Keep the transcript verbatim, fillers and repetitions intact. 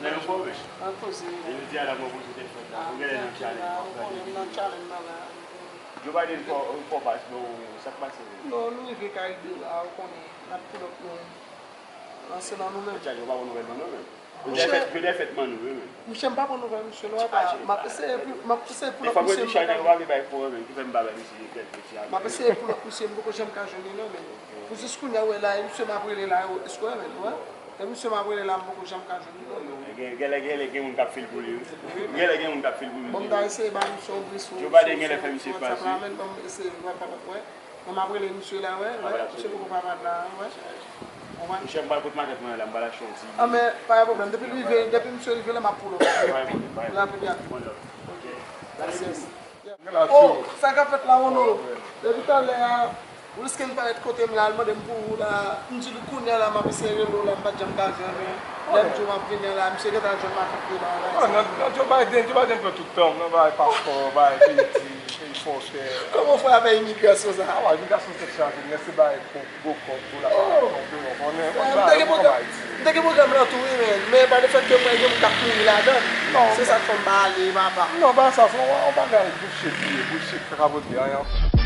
Nan yon fò, men. An koze. E yo di a la mwen poze tèt fèt la. Ou genlè nan challenge la, ou konnen m nan challenge m la. Joe Biden fò, fò pas, bon, sa k pase? Non, nou rive Karibe la, ou konnen, n ap pull up nou. Lanse nan nou menm. Challenge, ou pa bon nouvèl ban nou menm. Yo defèt, yo defèt ban nou, wi, men. Misye, m pa bon nouvèl, misye, non, e pa, m ap eseye pou, m ap eseye pull up misye, m pa ka. M ap eseye pull up misye, m poko janm ka jwenn li, non, men. Pou jis kounye a, wè la, e misye m ap rele la, èske w wè, men, wè? E misye m ap rele la, m poko janm ka jwenn li, non, men. Gen, genlè, genlè gen moun k ap fil pou li, wi. Genlè gen moun k ap fil pou li. Bon, m ta eseye ba misye yon bri sou, sou, sou WhatsApp la, men, ban m eseye, wè, pa, wè. Bon, m ap rele misye la, wè, wè, misye poko pa bat la, wè. Konprann? Misye, m pral kot matant mwen la, m pral achte yon ti. Ah, men, pa gen pwoblèm. Depi l rive, depi misye rive la, m ap pull up. Pa gen pwoblèm, pa gen pwoblèm. Rapid, rapid. Bon, ok. Gracias. Oh, sa k ap fèt la, Wono? Depi talè a, Wilsken parèt kote m la, l mande m pou ou la. M di l kounye a la, m ap eseye rele w la, m pa t janm ka jwenn ou. Lè m di w m ap vini an la, misye gentan jwenn m ak yon pye nan la. Nan, nan Joe Biden, Joe Biden pran tout tan m, nan bagay paspò, bagay peyi, peyi fòtè. Kòman w fè avèk imigrasyon sa? Ah, imigrasyon tèt chaje, men se bagay gwo, gwo kòb, gwo lajan k ap tonbe, w konnen, w konnen bagay yo kòman Ayiti. M te gen pwogram la tou, wi, men, men pa de fèt ke m wè gen moun k ap mouri ladan l. Se sa k fè m pa ale, papa. Non, pa sa, se yon, yon bagay bullshit li ye, bullshit, sa ka vle di anyen.